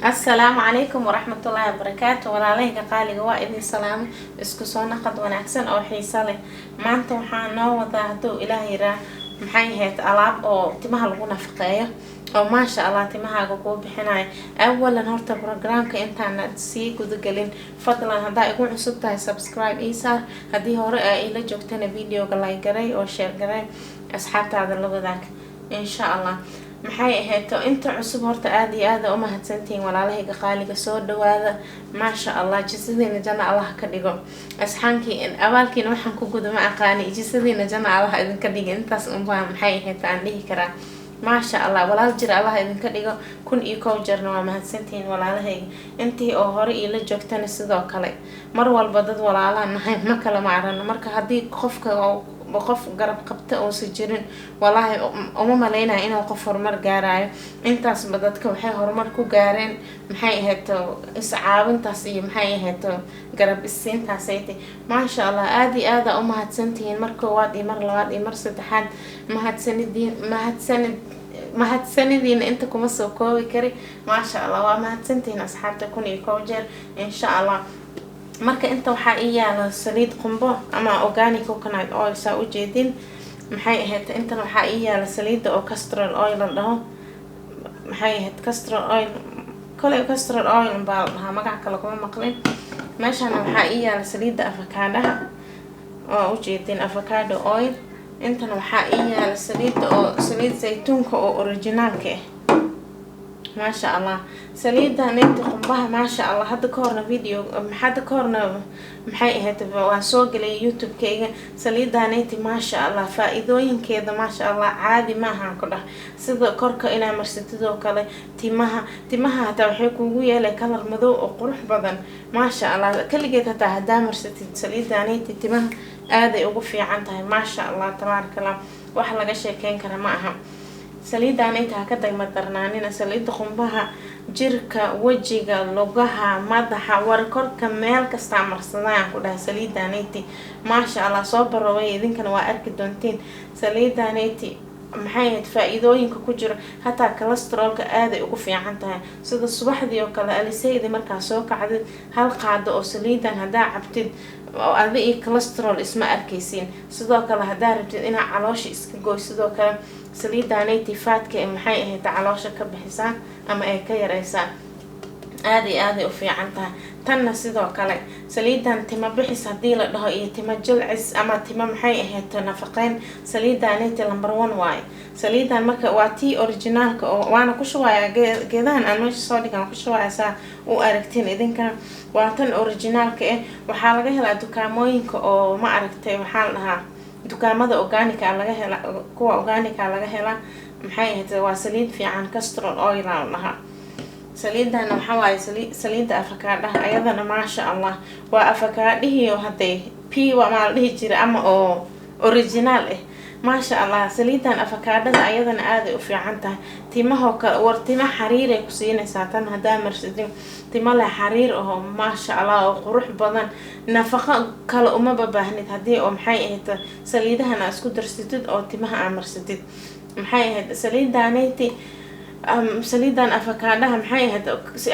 Asalaamu calaykum waraxmatullaahi wabarakaatu. Walaalahayga qaaliga, waa idin salaamo. Isku soo naqad wanaagsan oo xiiso leh. Maanta waxaa noo wadaa, hadduu Ilaah yiraa, maxay ahayd, alaab oo timaha lagu nafaqeeyo oo maasha Allah timahaaga kuu bixinayo. Awalan horta programka intaana sii gudagelin, fadlan haddaa igu cusub tahay subscribe ii saar. Haddii hore aa ila joogtana videoga like garay oo share garay, asxaabtaada la wadaag insha Allah. Maxay ahayd, inta cusub horta aada iyo aada umahadsantihiin. Walaalahayga qaaliga, soo dhawaada. Maasha Allah, jisadiina janna Allah ka dhigo. Asxaankii abaalkiina waxaan ku guda ma aqaani. Jisadiina janna Allah idinka dhiga. Intaas unbaa maxay ahayd aan dhihi karaa. Maasha Allah, walaal jira Allah idinka dhigo. 1001 jeerna waa mahadsantihiin walaalahayga. Intii oo hore iila joogtana sidoo kale, mar walba dad walaalaan nahay, ma kala maarano. Marka haddii qofka qof garab qabta uusa jirin, walaahi uma maleynaya inuu qof horumar gaarayo. Intaasba dadka waxay horumar ku gaareen, maxay ahayd, iscaawintaas iyo maxay ahayd garab isiintaasayta. Maasha Allah, aada iyo aada umahadsantihiin mar koowaad iyo mar labaad iyo mar saddexaad. Mahadsanidin, mahadsanid, mahadsanidiina inta kuma soo koobi kari. Maasha Allah, waa mahadsantihiin asxaabta 1001 jeer insha Allah. Marka inta waxaa ii yaala saliid qumbo ama organic coconut oil, saa ujeedin. Maxay ahayd, intan waxaa ii yaala saliida oo castor oil la dhaho. Maxay ahayd, castor oil, koley castor oil baa la dhahaa, magac kale kuma maqlin. Meeshana waxaa ii yaala saliida avocadaha oo ujeedin, avocado oil. Intana waxaa ii yaala saliida oo saliid zaytuunka oo originaalka ah. Maasha Allah, saliidan inta qumbaha, maasha Allah, hadda ka horna video, hadda ka horna maxay ahayd, waan soo gelay YouTube-kayga saliidaneyti. Maasha Allah, faa-iidooyinkeeda maasha Allah caadi maahan ku dhah. Sida korka inaa marsatid oo kale, timaha hataa waxay kugu yeelay color madow oo qurux badan. Maasha Allah, kaligeed hataa hadaa marsatid saliidaneyti timaha aaday ugu fiican tahay. Maasha Allah, tabaaraka Allah, wax laga sheekeyn kara ma aha. Saliidan inta ha ka dagma darnaanina. Saliida qumbaha jirka, wejiga, lugaha, madaxa, war korka meel kastaa marsadayaan ku dhahay. Saliidaneyti maasha Allah, soo baroobay, idinkana waa arki doontiin. Saliidaneyti maxay ahayd, faa-iidooyinka ku jiro, hataa cholesterolka aaday ugu fiican tahay. Sida subaxdii oo kale alisaydi markaa soo kacdid, hal qaado oo saliidan haddaa cabtid, oo adi iyo cholesterol isma arkaysiin. Sidoo kale haddaa rabtid inaa caloosha iska goy, sidoo kale saliidaneyti fatka ee maxay ahayd caloosha ka bixisaa ama ay ka yareysaa. Aada iyo aaday u fiican tahay. Tanna sidoo kale saliidan tima bixis hadii la dhaho iyo tima jilcis ama tima maxay ahayd nafaqeyn, saliidaneyti number one waaye saliidan. Marka waa tii originaalka oo waana ku shubayaa geedahan aan meesha soo dhigan ku shubayaa, saa u aragtiin idinkana. Waa tan originaalka ah. Waxaa laga helaa dukaamooyinka oo ma aragtay, waxaa la dhahaa dukaamada organica laga hela, kuwa organica laga helaa. Maxay ahayd, waa saliid fiican, castor oil aa la dhahaa. Saliidana waxaa waaye saliida afakaadhaha. Ayadana maasha Allah, waa afakaadhihii hadday p maa la dhihi jira ama oo original ah. Maasha Allah, saliidan afakaadhada ayadana aaday u fiican tahay. Timahoo kale, war tima xariiray ku siinaysaa tan haddaa marsadin. Tima leh xariir aho, maasha Allah, oo qurux badan. Nafaqo kale uma babaahnid haddii oo maxay ahayd saliidahan aa isku darsatid oo timaha aa marsatid. Maxay ahayd, saliidaneyti saliidan afakaadhaha, maxay ahayd,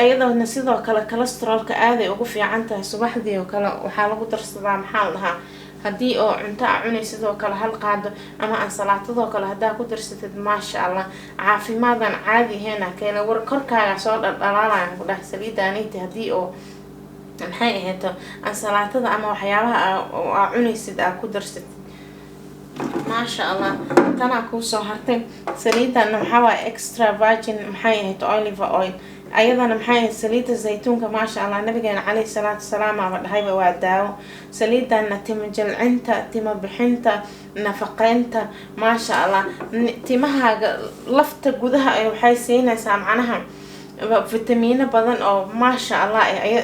iyadana sidoo kale cholesterolka aaday ugu fiican tahay. Subaxdii oo kale waxaa lagu darsadaa, maxaa la dhahaa, haddii oo cunto a cunay, sidoo kale hal qaado ama ansalaatadoo kale haddaa ku darsatid, maasha Allah, caafimaadaan caadi ahayn keena. War korkaaga soo dhaldhalaalayan ku dhahay saliidaaniti haddii oo maxay ahayd ansalaatada ama waxyaabaha aa cunaysid aa ku darsatid. Maasha Allah, tanaa kuusoo hartay. Saliidan waxaa waaye extra virgin, maxay ahayd, olive oil. Ayadana maxay ahayd, saliida zaytuunka. Maasha Allah, nabigeena caleyhi salaatu wasalaam aaba dhahayba waa daawo. Saliidana tima jilcinta, tima bixinta, nafaqeynta, maasha Allah, timahaaga lafta gudaha waxay siinaysaa macnaha fitamiino badan oo maasha Allah.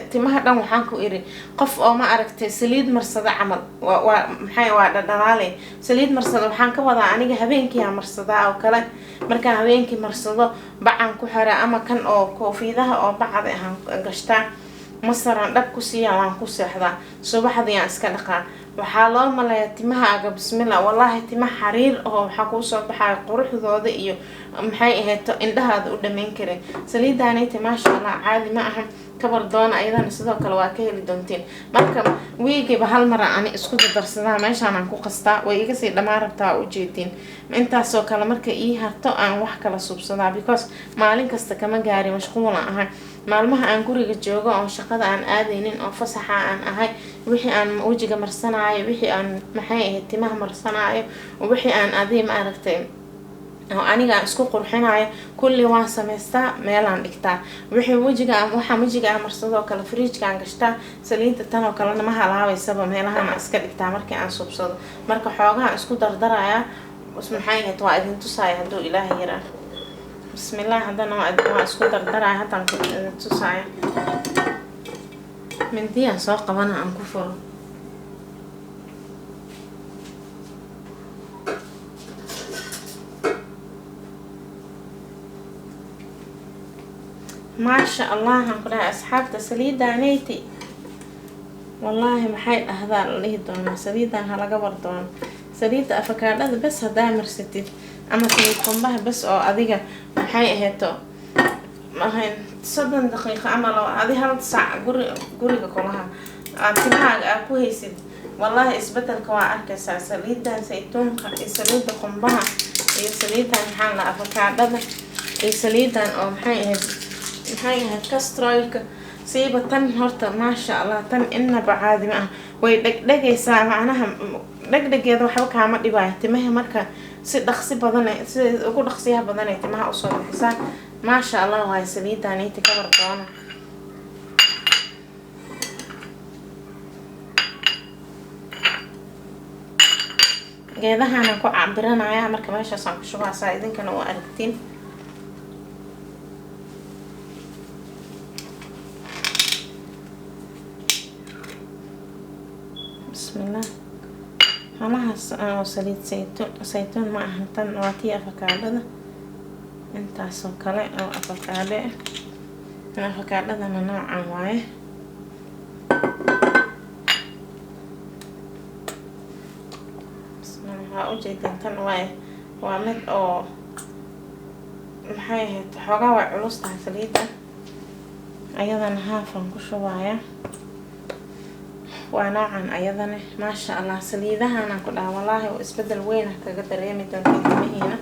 Timaha dhan waxaan ku iri qof oo ma aragtay saliid marsada camal waa maxay, waa dhadhalaalay. Saliid marsada waxaan ka wadaa aniga habeenkii aan marsadaa oo kale. Markaan habeenkii marsado, bacan ku xiraa ama kan oo koofiidaha oo bacda ahaan gashtaa. Masaraan dhab ku siiyaa, waan ku seexdaa, subaxdii aan iska dhaqaa. Waxaa loo maleeyaa timahaaga, bismillah, wallaahi tima xariir oo waxaa kuusoo baxaya quruxdooda iyo maxay ahayd indhahaada u dhameyn karin. Saliidaanayta, maasha Allah, caadi ma aha. Kabar doona, ayadana sidoo kale waa ka heli doontiin. Marka wiigiiba hal mara ani isku dardarsadaa, meeshaanaan ku qastaa. Way iga sii dhammaan rabtaa, ujeediin. Intaasoo kale marka ii harto aan wax kala subsadaa, because maalin kasta kama gaari, mashquulan ahay. Maalmaha aan guriga joogo oo shaqada aan aadaynin oo fasaxa aan ahay, wixii aan wejiga marsanaayo, wixii aan maxay ahayd timaha marsanaayo, wixii aan adii ma aragtay oo aniga aan isku qurxinayo, kulli waan samaystaa, meelaan dhigtaa. Wixii wejiga, waxaan wejiga aan marsadoo kale fridge-kaan gashtaa. Saliidda tan oo kalena ma halaabeysaba, meelahan aan iska dhigtaa markii aan subsado. Marka xoogaha isku dardarayaa, maxay ahayd, waa idin tusaaya hadduu Ilaahay yaraa. Bismillah, haddana waa isku dardaraya, haddaan ku idin tusaaya. Mindiyaan soo qabana aan ku furo. Maasha Allah, aan ku dhahay asxaabta, saliidaanayti wallaahi maxay dhahdaa la dhihi doonaa, saliidan ha laga war doono. Saliidda afakaadhada bes haddaa marsatid ama saliid qumbaha bes oo adiga maxay ahayto mahayn 30 daqiiqo ama laba adi hal saac guri guriga kulaha aad timahaaga aad ku haysid, wallaahi isbedelka waa arkaysaa. Saliidan saytuunka iyo saliidda qumbaha iyo saliidan maxaa la afakaadhada iyo saliidan oo maxay ahayd castor oil-ka siiba tan horta, maasha Allah, tan inaba caadi ma ah. Way dhegdhegaysaa, macnaha dhegdhegeeda waxba kaama dhibaayo timaha. Marka si dhaqsi badan, sida ugu dhaqsiyaha badan ay timaha usoo bixisaa. Maasha Allah waay saliidaniti, kabar doona. Geedahaana ku cabiranaya, marka meeshaasaan ku shubaasaa, idinkana waa aragtiin. Bismillah, halahaas oo saliid saytuun, saytuun ma ahan, tan waa tii afakaadhada. Intaasoo kale oo afakaadhe ah, tan afakaadhadana noocan waaye. Bismillah, waa ujeedin, tan waaye, waa mid oo maxay ahayd xoogaa way culus tahay saliidda. Ayadana haafan ku shubaya, waa noocan ayadana. Maasha Allah, saliidahana ku dhaha, wallaahi isbedel weyn ah kaga dareemi doonta timihiina.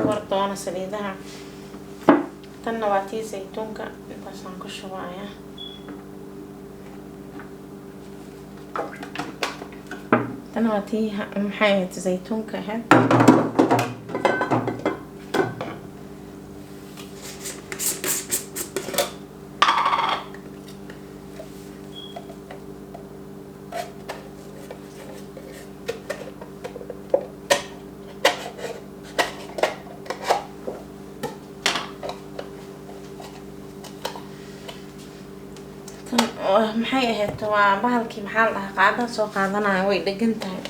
War doona saliidaha. Tanna waa tii saytuunka, intaasaan ku shubaya. Tan waa tii maxay ahayd saytuunka ahayd. Tan maxay ahayd, waa bahalkii maxaa la dhahaa, qaadada soo qaadanaya, way dhegan tahay.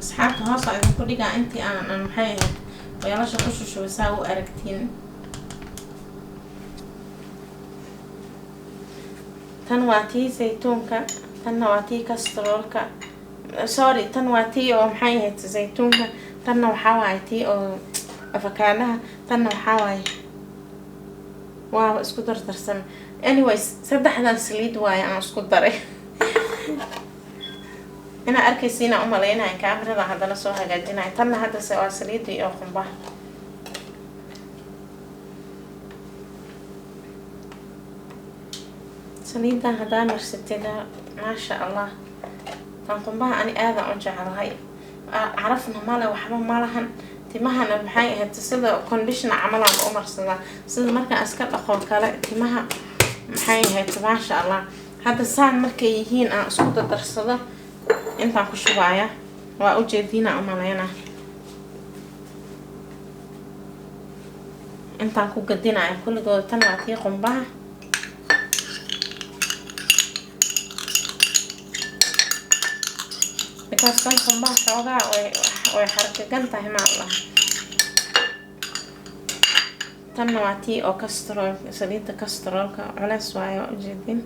Asxaabta, hoos aa idinku dhigaa intii aan maxay ahayd weelasha ku shushubay saa u aragtiin. Tan waa tii saytuunka, tanna waa tii castor oil-ka, sorry, tan waa tii oo maxay ahayd saytuunka, tanna waxaa waaye tii oo afakaadhaha, tanna waxaa waaye waaba isku dardarsan. Anyways, saddexdan saliid waaye aan isku daray. Inaa arkaysiina umaleynaya, kaamirada haddana soo hagaajinaya. Tanna haddase waa saliidii oo qumbaha. Saliidan haddaa marsatida, maasha Allah, tan qumbaha ani aadan u jeclahay. Carafna male, waxba malahan. Timahana maxay ahayd sida conditioner camalaan u marsadaa, sida markaan iska dhaqoo kale timaha maxay ahayd. Maasha Allah, hadda saan markay yihiin aan isku dardarsado, intaan ku shubaya waa ujeediina umaleyna. Intaan ku gadinaya kulligooda. Tan waa tii qumbaha. Because tan qumbaha xoogaa way xargagan tahay, ma allah. Tanna waa tii oo castor oil, saliidda castor oilka. Culeys waayo, waa ujeedin.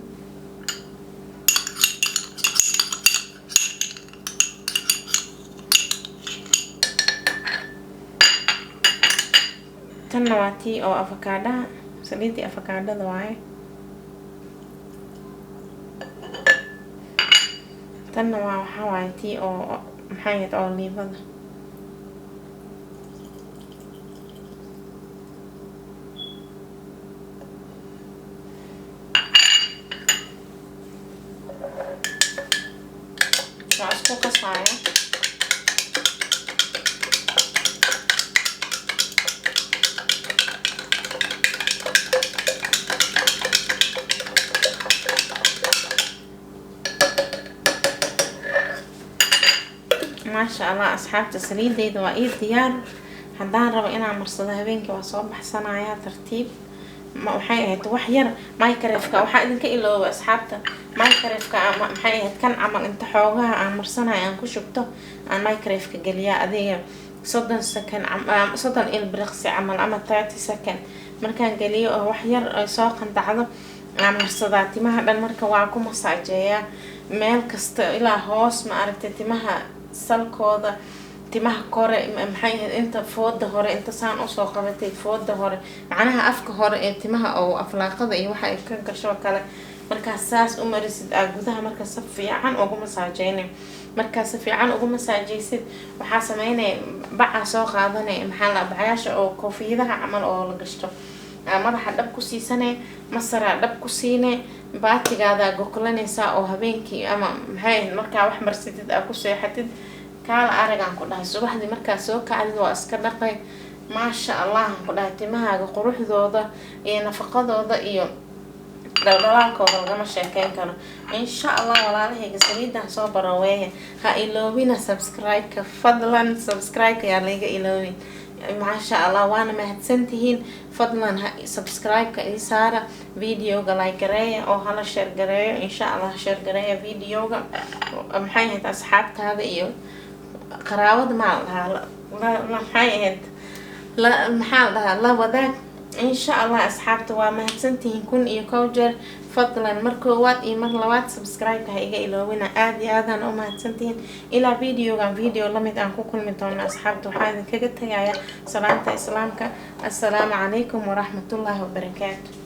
Tanna waa tii oo afakaadhaha, saliiddii afakaadhada waaye. Tanna waa waxaa waaye tii oo, maxay ahayd, oo liibada. Waa isku qasaya. Maasha Allah, asxaabta, saliideyda waa ii diyaar. Haddaan rabo inaan marsado habeenkii, waa soo baxsanayaa tartiib. Waxay ahayd wax yar microwave-ka. Waxaa idinka ilooba, asxaabta, microwave-ka ama, maxay ahayd, kan camal inta xoogaha aan marsanayo aan ku shubto, aan microwave-ka geliyaa adiga 30 second, 30 ilbiriqsi camal ama 30 second. Markaan geliyo oo wax yar ay soo qandacdo, aan marsadaa timaha dhan. Marka waa ku masaajeeyaa meel kasta ilaa hoos, ma aragtay, timaha salkooda, timaha kore, maxay ahayd, inta fooda hore, inta saan usoo qabatay fooda hore, macnaha afka hore ee timaha oo aflaaqada iyo waxa ay ka gasho kale. Markaas saas u marisid aa gudaha, marka si fiican ugu masaajeynay. Markaa si fiican ugu masaajeysid, waxaa sameynaya bacaa soo qaadanay, maxaa la, bacayaasha oo koofiyadaha camal oo la gashto, aa madaxa dhab ku siisanay, masaraa dhab ku siinay, baatigaadaa goglanaysaa oo habeenkii ama, maxay ahayd, markaa wax marsatid aa ku seexatid. Kaala aragaan ku dhahay, subaxdii markaa soo kacdid waa iska dhaqay. Maasha Allah aan ku dhahay, timahaaga quruxdooda iyo nafaqadooda iyo dhaldhalaalkooda lagama sheekeyn karo. Insha Allah, walaalahayga, saliidan soo baraweeya. Ha iloobina subscribe-ka, fadlan. Subscribe-ka yaa layga iloobin. Maasha Allah, waana mahadsantihiin. Fadlan ha subscribe-ka ii saara, videoga like gareeya oo hala share gareeyo. Insha Allah, share gareeya videoga, maxay ahayd, asxaabtaada iyo qaraabada, maa la dhahaa, maxay ahayd, la, maxaa la dhahaa, la wadaag. Insha Allah, asxaabta, waa mahadsantihiin 1001 jeer. Fadlan mar koowaad iyo mar labaad subscribe-ka ha iga iloobina. Aada iyo aadaan u mahadsantihiin. Ilaa videogan video lamid aan ku kulmi doono, asxaabta, waxaa idinkaga tagaya salaanta islaamka. Assalaamu calaykum waraxmatullaahi wabarakaatu.